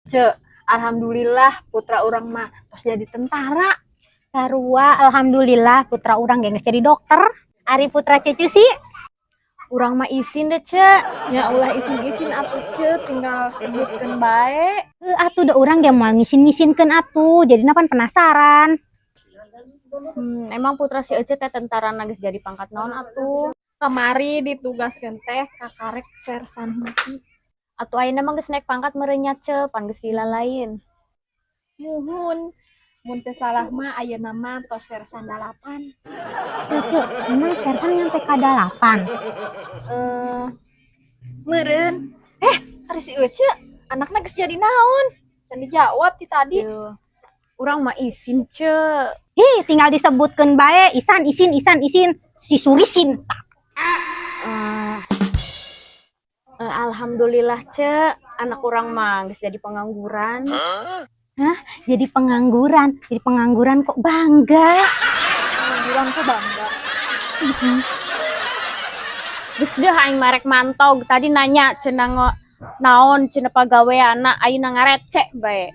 Ce, alhamdulillah putra urang mah tos jadi tentara. Sarua, alhamdulillah putra urang ge geus jadi dokter. Ari putra Cece sih? Urang mah isin deh, Ce. Ya ulah isin-isin atuh, Ce, tinggal sebutkeun bae. Heuh atuh, da urang ge moal ngisin-ngisinkeun atuh, jadina pan penasaran. Emang putra si Ece teh tentara geus jadi pangkat naon atuh? Kamari ditugaskeun teh kakarek sersan 1. Atuh ayeuna mah geus naik pangkat meureun nya, Ce, pan geus dilalain. Muhun, mun teu salah mah ayeuna mah tos sersan 8. Cece, emang sersan nyampe ka 8? Eh, meureun. Eh, ari si Ece anakna geus jadi naon? Can dijawab ti tadi. Tuh. Urang mah isin, Ce. Ih, tinggal disebutkeun bae, isan isin isan isin, si surisin. Eh, eh, alhamdulillah, Ce, anak urang mah geus jadi pengangguran. Hah? Jadi pengangguran? Jadi pengangguran kok bangga? Pengangguran kok bangga? Geus deh, aing marek mantog. Tadi nanya cenah naon cenah pagaweanna, ayeuna ngareceh bae.